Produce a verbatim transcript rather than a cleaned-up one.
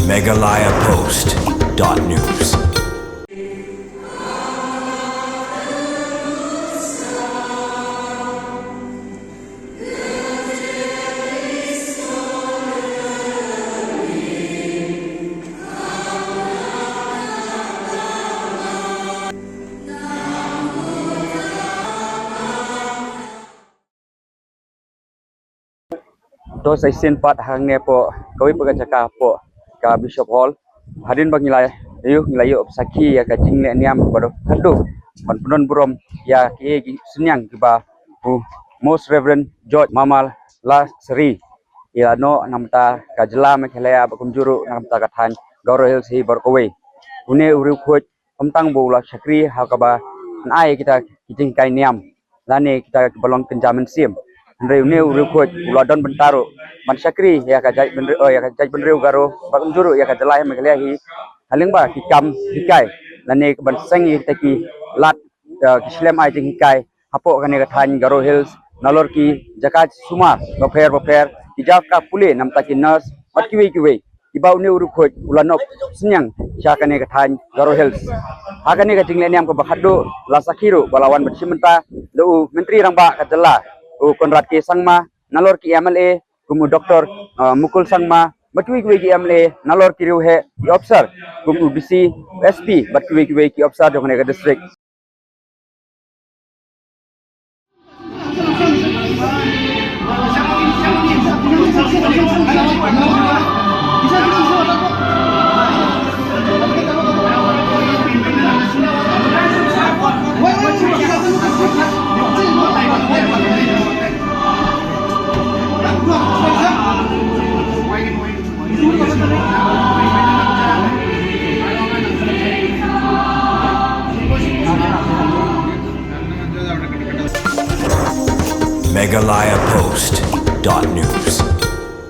Meghalaya Post dot news. To sa shisien pat hangne hapoh kawei pat ka jaka hapoh ka Bishop Hall. Hadien ba ngi la ïoh, ngi la ïoh sakhi ïa ka jingleh niam kaba donkam ban pyndon burom ïa ki, ki synñiang kiba u Most Reverend George Mamar Lasari i la noh na ka bynta ka jylla Meghalaya bad kumjuh ruh na ka bynta ka thaiñ Garo Hills hi baroh kawei. Une u riewkhuid ym tang ba u la shakri ha kaba ai kita ki jinghikai niam lane kita kiba long kynja mynsiem, hynrei une u riewkhuid u la don bynta ruh ban shakri ïa ka jaitbynriew, ïa ka jaitbynriew Garo bad kumjuh ruh ïa ka jylla Meghalaya hi ha lyngba ki kam hikai lane ban seng ïa kita ki lad, eh, ki shlem ai jinghikai hapoh kane ka thaiñ Garo Hills, nalor ki jaka sumar bapher bapher, ki jaka pule na ka bynta ki nurse bad kiwei kiwei. Kiba une u riewkhuid u la noh synñiang sha kane ka thaiñ Garo Hills. Ha kane ka jingleh niam kaba khatduh la sakhi ruh ba la wan ban shim bynta da u Myntri Rangbah ka jylla u Conrad K Sangma, nalor ki M L A kum u Doctor, uh, Mukul Sangma bad kiwei kiwei ki M L A, nalor ki riewheh ki ophisar kum u D C, S P bad kiwei kiwei ki ophisar jong kane ka district. Meghalaya Post dot news.